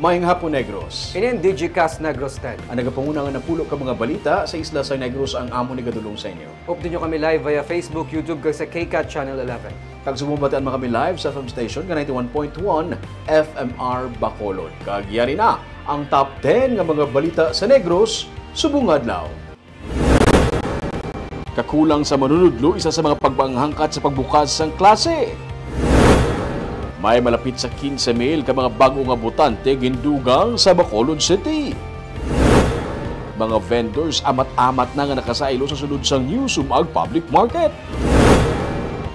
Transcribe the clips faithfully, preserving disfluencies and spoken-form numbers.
Maayong hapon, Negros. Inin Digicast Negros ten. Ang nagapanguna nga napulo ka mga balita sa isla sa Negros ang amon igadulong sa inyo. Updon nyo kami live via Facebook, YouTube, kag sa KCAT Channel eleven. Kag subong batian man kami live sa F M station nga ninety-one point one F M R Bacolod. Kag yari na ang top ten nga mga balita sa Negros subong nga adlaw. Kakulang sa manunudlo, isa sa mga pagpanghangkat sa pagbukas sang klase. May malapit sa quince mil ka mga bag-o nga botante gindugang sa Bacolod City. Mga vendors amat-amat na nga nakasaylo sa sulod sang New Sumag Public Market.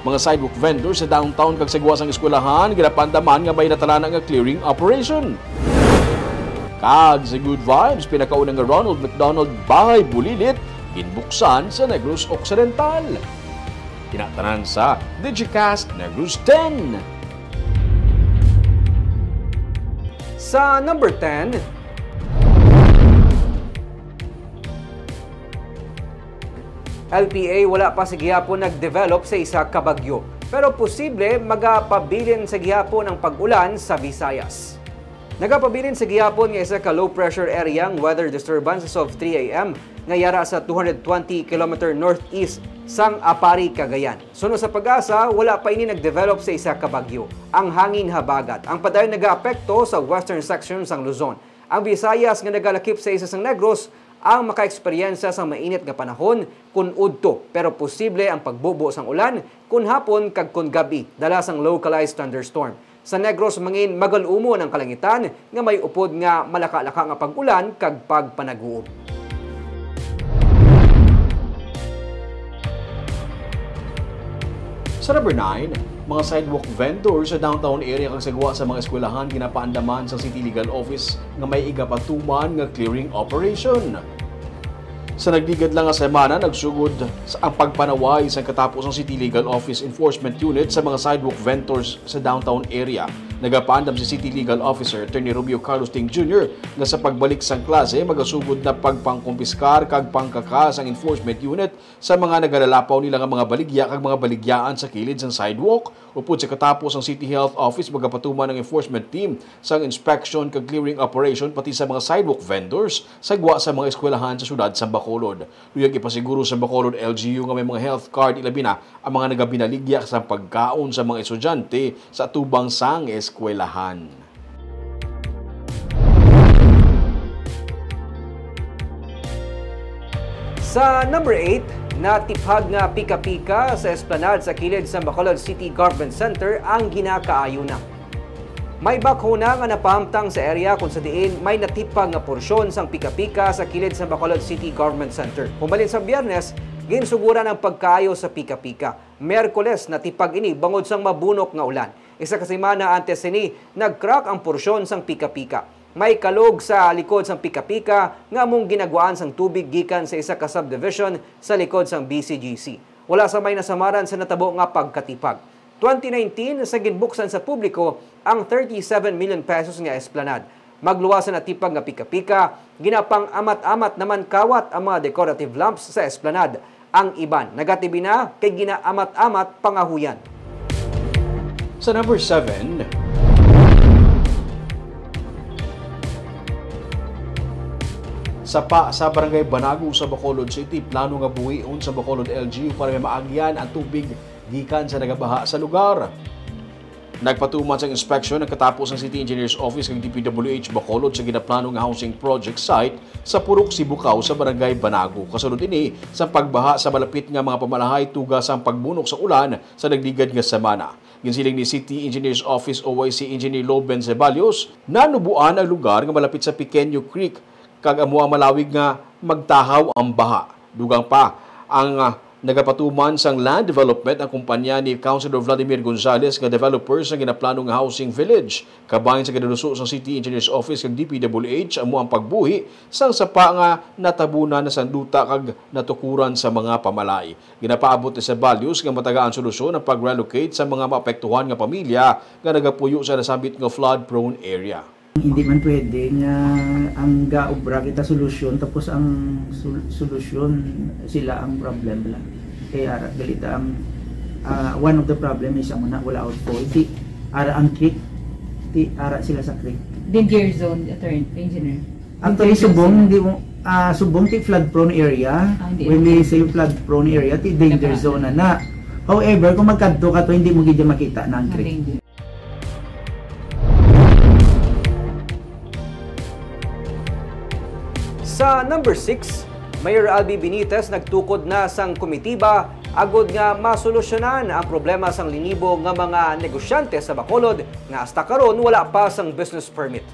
Mga sidewalk vendors sa downtown kag sa gwa sang eskwelahan ginapaandaman nga may natalana nga clearing operation. Kag sa Good Vibes, pinakauna nga Ronald McDonald Bahay Bulilit ginbuksan sa Negros Occidental. Kinatanan sa Digicast Negros ten. Sa number ten, L P A wala pa sa gihapon nag-develop sa isa ka bagyo, pero posible magapabilin sa gihapon ang pag-ulan sa Visayas. Nagapabilin sa gihapon nga isa ka low pressure area ang weather disturbances of three A M nga yara sa two hundred twenty kilometer northeast sang Aparri, Cagayan. Suno sa PAGASA, wala pa ini nag-develop sa isa ka bagyo. Ang hangin habagat ang padayon nagaapekto sa western section sang Luzon. Ang Visayas nga nagalakip sa isa sang Negros ang makaeksperyensya sang mainit nga panahon kun udto, pero posible ang pagbubo sang ulan kun hapon kag kun gab-i, dala sang localized thunderstorm. Sa Negros mangin magal-umon ang kalangitan nga may upod nga malakalaka nga pag-ulan kag pagpanaguob. Sa number nine, mga sidewalk vendors sa downtown area kag sa gwa sa mga eskwelahan ginapaandaman sa City Legal Office nga may igapatuman nga clearing operation. Sa nagligad lang nga semana, nagsugod sa ang pagpanaway sang katapo sang City Legal Office Enforcement Unit sa mga sidewalk vendors sa downtown area. Nagapaandam si City Legal Officer Attorney Romeo Carlos Ting Junior nga sa pagbalik sang klase, magasugod na pagpangkumpiskar kag pangkaka sang enforcement unit sa mga nagalalapaw nila nga mga baligya kag mga baligyaan sa kilid sang sidewalk. Upod sa katapo sang City Health Office, magapatuman ang enforcement team sang inspection kag clearing operation pati sa mga sidewalk vendors sa gwa sa mga eskwelahan sa siyudad sang Bacolod. Luyag ipasiguro sa Bacolod L G U nga may mga health card, ilabi na ang mga nagabinaligya sa pagkaon sa mga estudyante sa atubang sang eskwelahan. Sa number eight, natipag nga pika-pika sa esplanade sa kilid sa Bacolod City Government Center ang ginakaayo na. May bakhuna nga napahamtang sa area kung sa diin may natipag nga porsyon sang pika-pika sa kilid sa Bacolod City Government Center. Humalin sa Biyernes, ginsuguran ang pagkaayo sa pika-pika. Miyerkules, natipag ini bangod sang mabunok nga ulan. Isa ka semana antes sini, nag-crack ang porsyon sang pika-pika. May kalog sa likod sang pika-pika nga among ginaguan sang tubig gikan sa isa ka subdivision sa likod sang B C G C. Wala sa may nasamaran sa natabo nga pagkatipag. Twenty nineteen, sa ginbuksan sa publiko ang thirty-seven million pesos nga esplanade. Magluwas sa natipag nga pika-pika, ginapang-amat-amat naman kawat ang mga decorative lamps sa esplanade. Ang iban nagatibi na kay ginaamat-amat pangahuyan. Sa number seven, sapa sa Barangay Banago sa Bacolod City, plano nga buhion sa Bacolod L G U para may maagyan ang tubig gikan sa nagabaha sa lugar. Nagpatuman sang inspeksyon ang katapo sang City Engineer's Office kag D P W H Bacolod sa ginaplano nga housing project site sa Purok Sibukaw sa Barangay Banago. Kasunod ini sa pagbaha sa malapit nga mga pamalahay tuga sang pagbunok sa ulan sa nagligad nga semana. Ginsiling ni City Engineer's Office O I C Engineer Loben Ceballos, nanubuan ang lugar nga malapit sa Pequeño Creek kag amo ang malawig nga magtahaw ang baha. Dugang pa, ang, ah, nagapatuman sang land development ang kumpanya ni Councilor Vladimir Gonzales nga developers ang ginaplano nga housing village. Kabahin sa ginaluso sang City Engineer's Office kag D P W H amo ang pagbuhi sang sapa nga natabunan na sang duta kag natukuran sa mga pamalaay. Ginapaabot ni Ceballos nga matagaan solusyon ang pag-relocate sa mga maapektuhan nga pamilya nga nagapuyo sa nasambit nga flood-prone area. Hindi man pwede nga ang gaobra kita solusyon tapos ang sol- solusyon sila ang problem lang. Kaya ara galita ang ah, one of the problem is ang una wala outfall. Di ara ang creek, di ara sila sa creek. Danger zone, attorney, engineer. Actually, subong, hindi mo, ah, subong ti flood prone area. Ah, hindi. When we say flood prone area, ti danger zone na na. However, kung magkadto ka to, hindi mo gid makita na ang creek. Danger. Sa number six, Mayor Albi Benitez nagtukod na sang komitiba agod nga masolusyonan ang problema sang linibo nga mga negosyante sa Bacolod nga hasta karon wala pa sang business permit.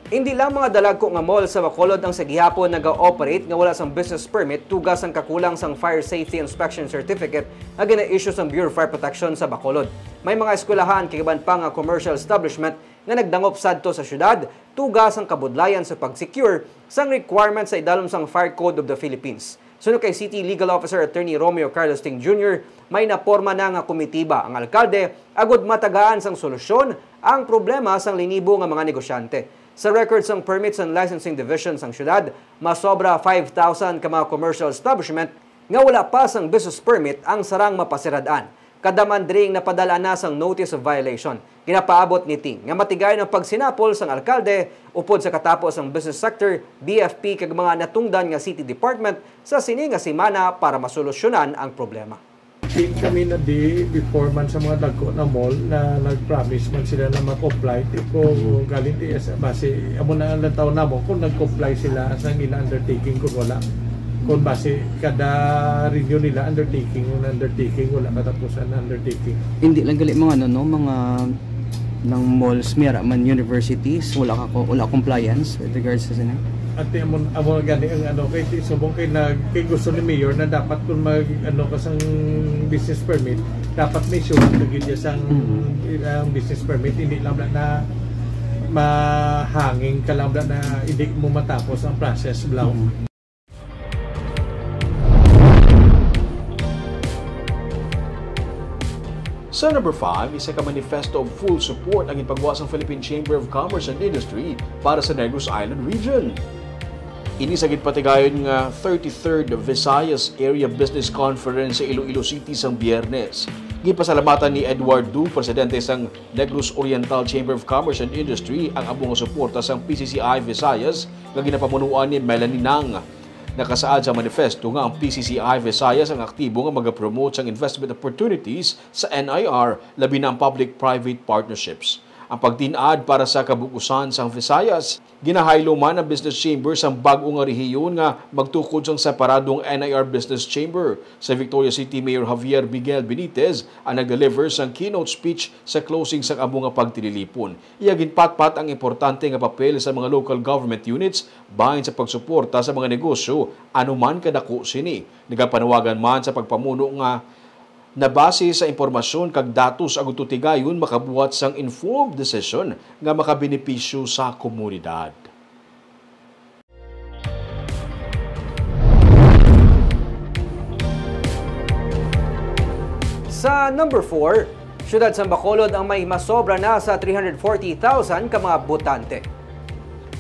Hindi lang mga dalagko nga mall sa Bacolod ang sa gihapon naga-operate nga wala sang business permit tuga sang kakulang sang Fire Safety Inspection Certificate nga gina-issue sang Bureau of Fire Protection sa Bacolod. May mga eskwelahan kag iban pa nga commercial establishment nga nagdangop sadto sa syudad tuga sang kabudlayan sa pag-secure sang requirements sa idalom sang Fire Code of the Philippines. Suno kay City Legal Officer Attorney Romeo Carlos Ting Junior, may naporma na nga komitiba ang alkalde agud matagaan sang solusyon ang problema sang linibo nga mga negosyante. Sa record sang Permits and Licensing Division sang syudad, masobra five thousand ka mga commercial establishment nga wala pa sang business permit ang sarang mapasirad-an. Kada man diri nga napadal-an na sang notice of violation. Ginapaabot ni Ting nga matigayon ang pagsinapol sang alkalde upod sa katapo sang business sector, B F P, kag mga natungdan nga city department sa sini nga semana para masolusyonan ang problema. Ting kami na di before man sa mga dagko na mall na nag-promise man sila na mag-comply. Tipo, galing di sa base, amo na ang lantaw namo kung nag-comply sila sa ila undertaking kung wala. Kung base kada renew nila undertaking, yung undertaking, wala katapusan na undertaking. Hindi lang gali mga ano, no, mga ng malls, mira man universities, wala ka ko, wala compliance with regards sa sini. At di amo, amo gani ang ano, kay di subong kay nag, kay gusto ni Mayor na dapat kung mag, ano ka sang business permit, dapat may issue ka gid sang Mhm. ang business permit, hindi lang na mahanging ka lang na hindi mo matapos ang process, blah. Mhm. Sa number five, isa ka manifesto of full support ang ginpagawa sang Philippine Chamber of Commerce and Industry para sa Negros Island Region. Ini sa ginpatigayon nga thirty-third Visayas Area Business Conference sa Iloilo City sang Biyernes. Ginpasalamatan ni Edward Du, presidente sang Negros Oriental Chamber of Commerce and Industry, ang amo nga suporta sang P C C I Visayas nga ginapamunuan ni Melanie Nang. Nakasaad sa manifesto nga ang P C C I Visayas ang aktibo nga magapromote sang investment opportunities sa N I R, labi na ang public-private partnerships. Ang pagtin-ad para sa kabug-usan sang Visayas, ginahaylo man ang Business Chamber sang bag-o nga rehiyon nga magtukod sang separadong N I R Business Chamber. Sa Victoria City, Mayor Javier Miguel Benitez ang nag-deliver sang keynote speech sa closing sang amo nga pagtililipon. Iya ginpatpat ang importante nga papel sa mga local government units bahin sa pagsuporta sa mga negosyo, ano man kadako sini. Nagapanawagan man sa pagpamuno nga nabase sa impormasyon kag datos agud tutigayon makabuhat sang informed decision nga makabenepisyo sa komunidad. Sa number four, Siyudad sang Bacolod ang may masobra na sa three hundred forty thousand ka mga botante.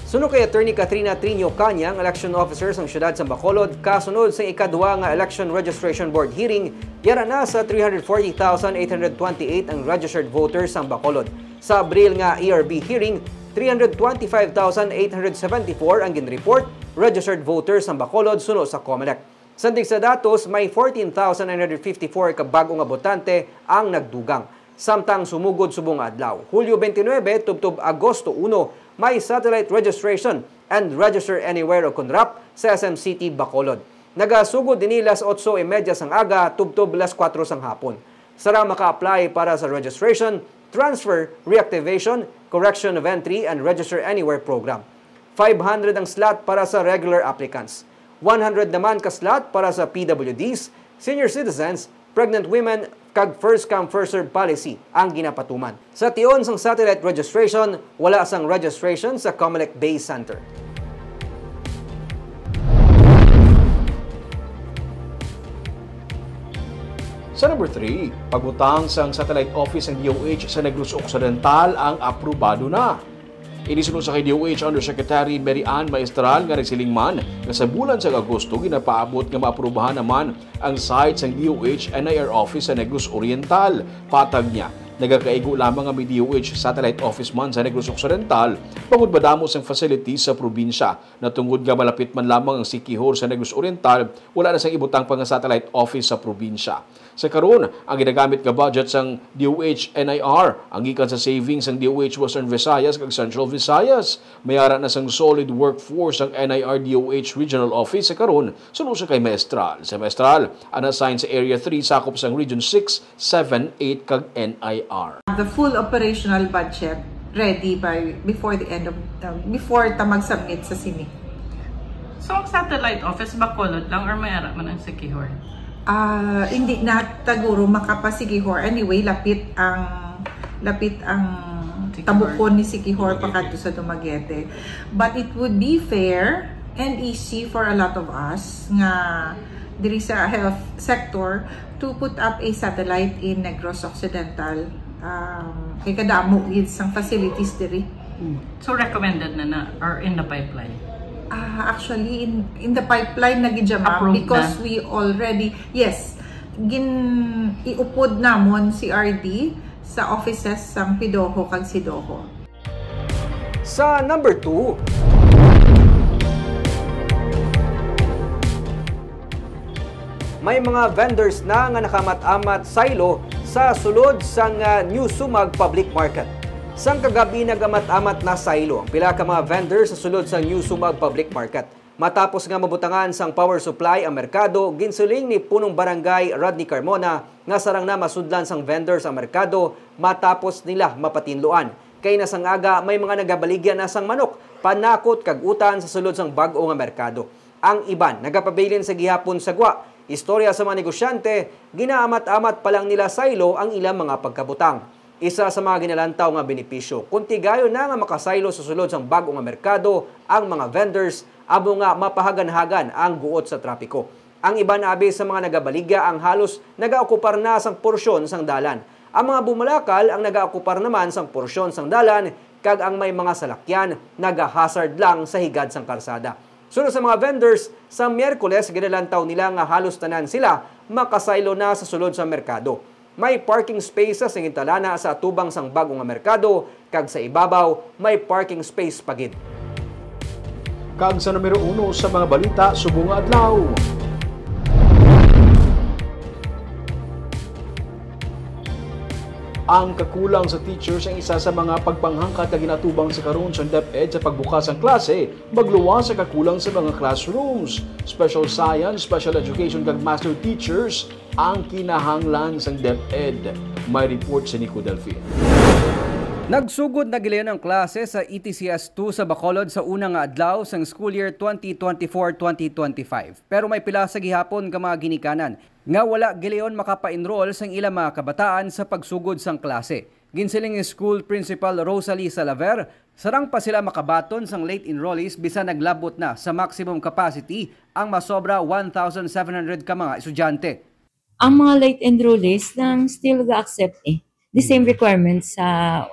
Suno kay Attorney Katrina Triño Caña, ang election officer sang siyudad sang Bacolod, kasunod sang ikaduha nga election registration board hearing, yara na sa three hundred forty thousand eight hundred twenty-eight ang registered voters sang Bacolod. Sa Abril nga E R B hearing, three hundred twenty-five thousand eight hundred seventy-four ang ginreport registered voters sang Bacolod suno sa Comelec. Sandig sa datos, may fourteen thousand nine hundred fifty-four ka bag-o nga botante ang nagdugang. Samtang sumugod subong nga adlaw, Hulyo twenty-nine tubtob Agosto uno, may satellite registration and register anywhere o kon rap sa S M City, Bacolod. Nagasugod ini las otso y media sang aga tubtob las kuwatro sang hapon. Sarang maka-apply para sa registration, transfer, reactivation, correction of entry, and register anywhere program. Five hundred ang slot para sa regular applicants. One hundred naman ka slot para sa P W Ds, senior citizens, pregnant women, kag first come, first serve policy ang ginapatuman. Sa tion sang satellite registration, wala sang registration sa Comelec Day Center. Sa number three, pagbutang sang satellite office sang D O H sa Negros Occidental ang aprobado na. Ini suno sa kay D O H Undersecretary Mary Ann Maestral nga nagsiling man nga sa bulan sang Agosto ginapaabot nga maaprubahan naman ang site sang D O H N I R office sa Negros Oriental. Patag niya, Nagakaigo lamang ang may D O H satellite office man sa Negros Occidental, bangod madamo sang facilities sa probinsya. Natungod nga malapit man lamang ang Siquijor sa Negros Oriental, wala na sang ibutang pa nga satellite office sa probinsya. Sa karon, ang ginagamit nga budget sang D O H N I R ang gikan sa savings sang D O H Western Visayas kag Central Visayas. May ara na sang solid workforce ang N I R D O H Regional Office sa karon, suno sa kay Maestral. Sa Maestral, ang na-assign sa Area three sakop sang Region six, seven, eight, kag N I R. The full operational budget ready by, before the end of, uh, before ta mag-submit sa sini. So, ang satellite office, Bacolod lang or may ara man ang Siquijor? Ah, hindi na taguro makapa-Siquijor. Anyway, lapit ang, lapit ang Siquijor. Tabukon ni Siquijor Dumaguete. Pakadto sa Dumaguete. But it would be fair and easy for a lot of us nga diri sa health sector to put up a satellite in Negros Occidental. Um, kay kadamo gid sang facilities diri. So, recommended na na or in the pipeline? Ah, actually, in, in the pipeline na gid siya, ma'am, Approved na? Because we already, yes, gin-iupod namon si R D sa offices sang PDOHO kag CDOHO. Sa number two, may mga vendors na nga nakaamat-amat saylo sa sulod sang, ah, New Sumag Public Market. Sang kagab-i, nag-amat-amat na saylo ang pila ka mga vendors sa sulod sang New Sumag Public Market. Matapos nga mabutangan sang power supply ang merkado, ginsiling ni Punong Barangay Rodney Carmona nga sarang na masudlan sang vendors ang merkado matapos nila mapatinluan. Kay na sang aga, may mga nagabaligya na sang manok, panakot kag utan sa sulod sang bag-o nga merkado. Ang iban nagapabilin sa gihapon sa gwa. Istorya sa mga negosyante, ginaamat-amat pa lang nila saylo ang ilang mga pagkabutang. Isa sa mga ginalantaw nga benepisyo, kon tigayon na nga makasaylo sa sulod sang bag-o nga merkado ang mga vendors, amo nga mapahaganhagan ang guot sa trapiko. Ang iban abi sa mga nagabaligya ang halos nagaokupar na sang porsyon sang dalan. Ang mga bumalakal ang nagaokupar naman sang porsyon sang dalan, kag ang may mga salakyan nagahazard lang sa higad sang kalsada. Suno sa mga vendors, sa Miyerkules ginalantaw nila nga halos tanan sila makasaylo na sa sulod sa merkado. May parking spaces ang gintalana sa atubang sang bag-o nga merkado, kag sa ibabaw may parking space pa gid. Kag sa numero uno sa mga balita subong nga adlaw, ang kakulang sa teachers ang isa sa mga pagpanghangkat nga ginatubang sa karon sang DepEd sa pagbukas sang klase, magluwas sa kakulang sa mga classrooms, special science, special education, kag master teachers ang kinahanglan sang DepEd. May report si Nico Delfin. Nagsugod na gilayon ang klase sa E T C S two sa Bacolod sa una nga adlaw sang school year twenty twenty-four twenty twenty-five. Pero may pila sa gihapon ka mga ginikanan nga wala gilayon makapa-enroll sang ilang mga kabataan sa pagsugod sang klase. Ginsiling ni School Principal Rosalie Salaver, sarang pa sila makabaton sang late enrollees bisan naglabot na sa maximum capacity ang masobra one thousand seven hundred ka mga estudyante. Ang mga late enrollees nang still ga-accept eh. The same requirements sa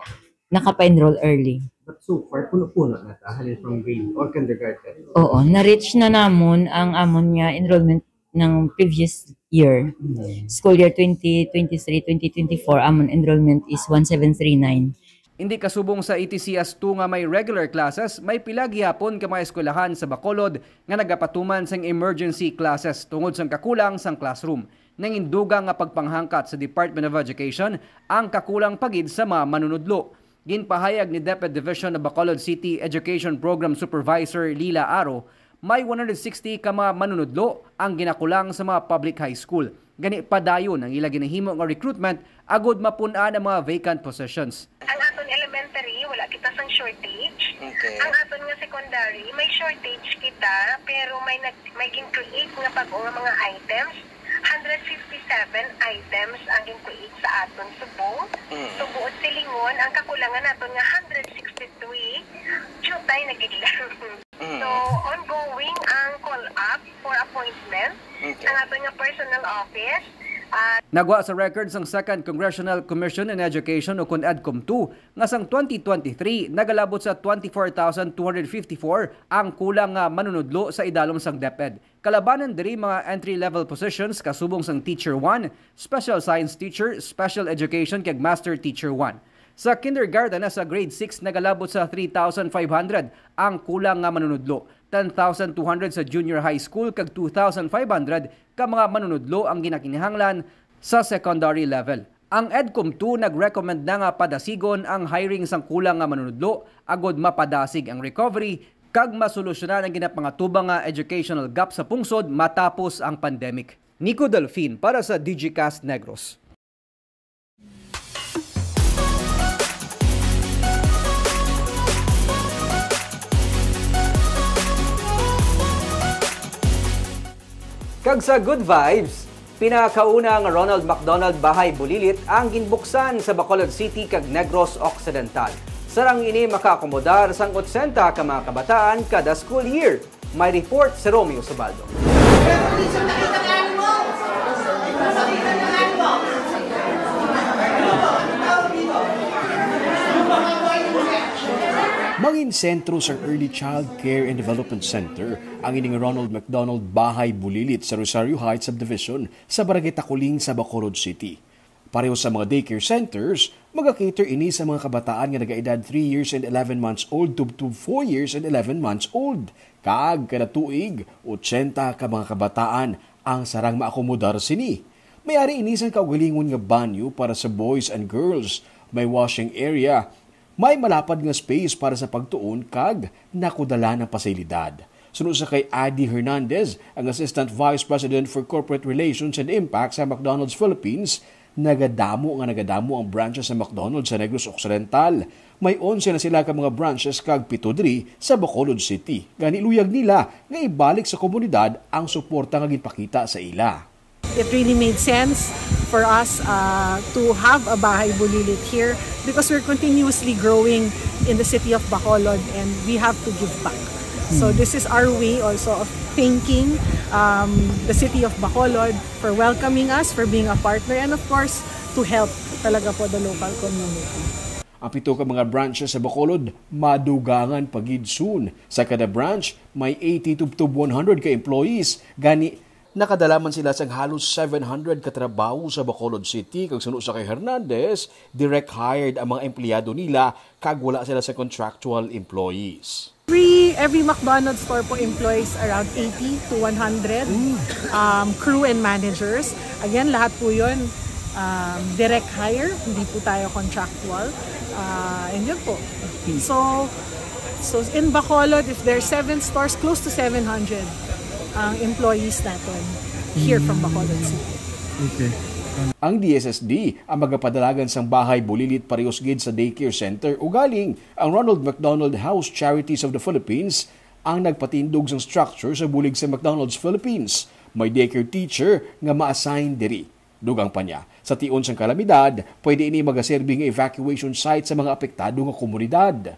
nakapa-enroll early. But so far, puno-puno na ta, halin from grade or kindergarten. Oo, na-reach na namon ang amon nga enrollment ng previous year. Mm. School year twenty twenty-three, twenty twenty-four, amon enrollment is one seven three nine. Hindi kasubong sa E T C S two nga may regular classes, may pila gihapon ka mga eskwelahan sa Bacolod nga nagapatuman sang emergency classes tungod sang kakulang sang classroom. Nangin dugang nga pagpanghangkat sa Department of Education ang kakulang pa gid sa mga manunudlo. Ginpahayag ni DepEd Division of Bacolod City Education Program Supervisor Lila Aro, may one hundred sixty ka mga manunudlo ang ginakulang sa mga public high school. Gani, padayon ang ila ginahimo nga recruitment agud mapun-an ang mga vacant positions. Ang aton elementary, wala kita sang shortage. Okay. Ang aton nga secondary, may shortage kita, pero may nag-, may gin-create nga bag-o nga mga items. Hundred fifty-seven items ang gin-create sa aton subong. Mm. So, buot silingon, ang kakulangan naton nga hundred sixty-three, jutay na gid lang. Mm. So, ongoing ang call up for appointment. Okay. Ang aton nga personal office, Nagwa sa record sang Second Congressional Commission on Education, ukon EDCOM two, nga sang twenty twenty-three nagalabot sa twenty-four thousand two hundred fifty-four ang kulang nga manunudlo sa idalom sang DepEd. Kalabanan diri mga entry-level positions kasubong sang Teacher one, Special Science Teacher, Special Education, kag Master Teacher one. Sa kindergarten na sa grade six nagalabot sa three thousand five hundred ang kulang nga manunudlo, ten thousand two hundred sa junior high school, kag two thousand five hundred ka mga manunudlo ang ginakinahanglan sa secondary level. Ang EDCOM two nag-recommend na nga padasigon ang hiring sang kulang nga manunudlo agod mapadasig ang recovery kag masolusyonan ang ginapangatubang nga educational gap sa pungsod matapos ang pandemic. Nico Delfin para sa Digicast Negros. Kag sa Good Vibes, pinakauna nga Ronald McDonald Bahay Bulilit ang ginbuksan sa Bacolod City kag Negros Occidental. Sarang ini makaakomodar sang otsenta ka mga kabataan kada school year. May report si Romeo Subaldo. Mangin sentro sang Early Child Care and Development Center ang ining Ronald McDonald Bahay Bulilit sa Rosario Heights Subdivision sa Barangay Taculing sa Bacolod City. Pareho sa mga daycare centers, maga-cater ini sa mga kabataan nga nagaedad three years and eleven months old tubtob four years and eleven months old. Kag kada tuig, otsenta ka mga kabataan ang sarang maakomodar sini. May ari ini sang kaugalingon nga banyo para sa boys and girls, may washing area, may malapad nga space para sa pagtuon kag nakudalan ang pasilidad. Suno sa kay Adi Hernandez, ang Assistant Vice President for Corporate Relations and Impact sa McDonald's Philippines, nagadamo nga nagadamo ang branches sa McDonald's sa Negros Occidental. May onse na sila ka mga branches kag pito diri sa Bacolod City. Gani luyag nila nga ibalik sa komunidad ang suporta nga ginpakita sa ila. It really made sense for us uh, to have a Bahay Bulilit here because we're continuously growing in the city of Bacolod and we have to give back. So this is our way also of thanking um, the city of Bacolod for welcoming us, for being a partner, and of course, to help talaga po the local community. Ang pito ka mga branches sa Bacolod madugangan pa gid soon. Sa kada branch, may eighty tubtob one hundred ka employees. Gani, nakadala man sila sang halos seven hundred ka trabaho sa Bacolod City, kag suno sa kay Hernandez, direct hired ang mga empleyado nila kag wala sila sa contractual employees. Every, every McDonald's store po employs around eighty to one hundred um, crew and managers. Again, lahat po yun um, direct hire, hindi po tayo contractual. Uh, and yun po. So, so in Bacolod, if there's seven stores, close to seven hundred ang employees natin here from Bacolod City. Okay. Ang D S S D ang magapadalagan sang Bahay Bulilit parehos gid sa daycare center, ugaling ang Ronald McDonald House Charities of the Philippines ang nagpatindog sang structure sa bulig sa McDonald's Philippines. May daycare teacher nga ma-assign diri. Dugang pa niya, sa tion sang kalamidad, pwede ini magaserbi nga evacuation site sa mga apektado nga komunidad.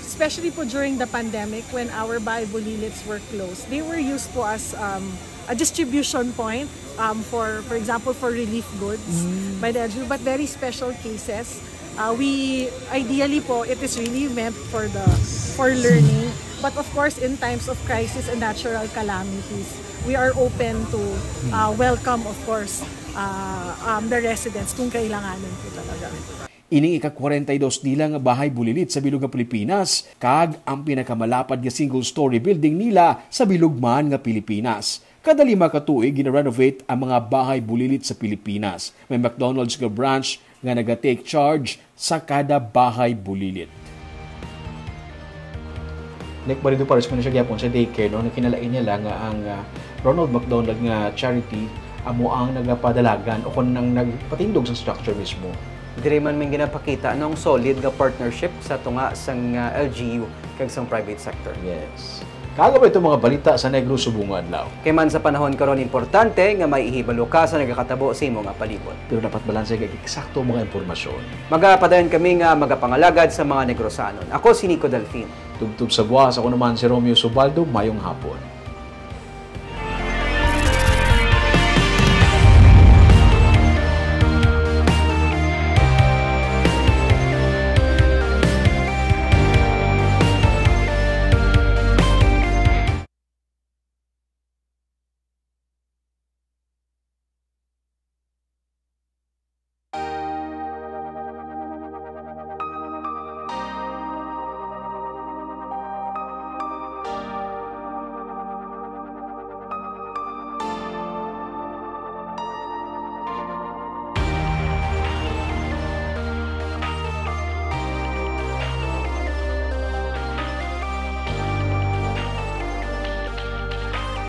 Especially po during the pandemic when our Bahay Bulilits were closed, they were used po as um, a distribution point um, for, for example, for relief goods by the L G U, but very special cases. Uh, we, ideally po, it is really meant for the, for learning. But of course, in times of crisis and natural calamities, we are open to uh, welcome, of course, uh, um, the residents kung kailanganin po talaga. Ining ika-kwarenta y dos nila nga Bahay Bulilit sa bilog nga Pilipinas, kag ang pinakamalapad nga single-story building nila sa bilog man nga Pilipinas. Kada lima ka tuig, gina-renovate ang mga Bahay Bulilit sa Pilipinas. May McDonald's nga branch nga naga-take charge sa kada Bahay Bulilit. Like Marido Paris, man siya gyapon sa daycare, no? Nakinalain niya lang nga ang ah, Ronald McDonald nga charity amo ang nagapadalagan o kung ang nagpatindog sa structure mismo. Diri man may ginapakita no, ang solid nga partnership sa tunga sang ah, L G U kag sang private sector. Yes. Kaga ba itong mga balita sa Negros subong nga adlaw? Kay man sa panahon karon importante nga may ihibalo ka sa nagakatabo sa imo nga palibot. Pero dapat balanse kag eksakto ang mga impormasyon. Magapadayon kami nga magapangalagad sa mga Negrosanon. Ako si Nico Delfin. Tubtob sa buwas, ako naman si Romeo Subaldo. Mayong hapon.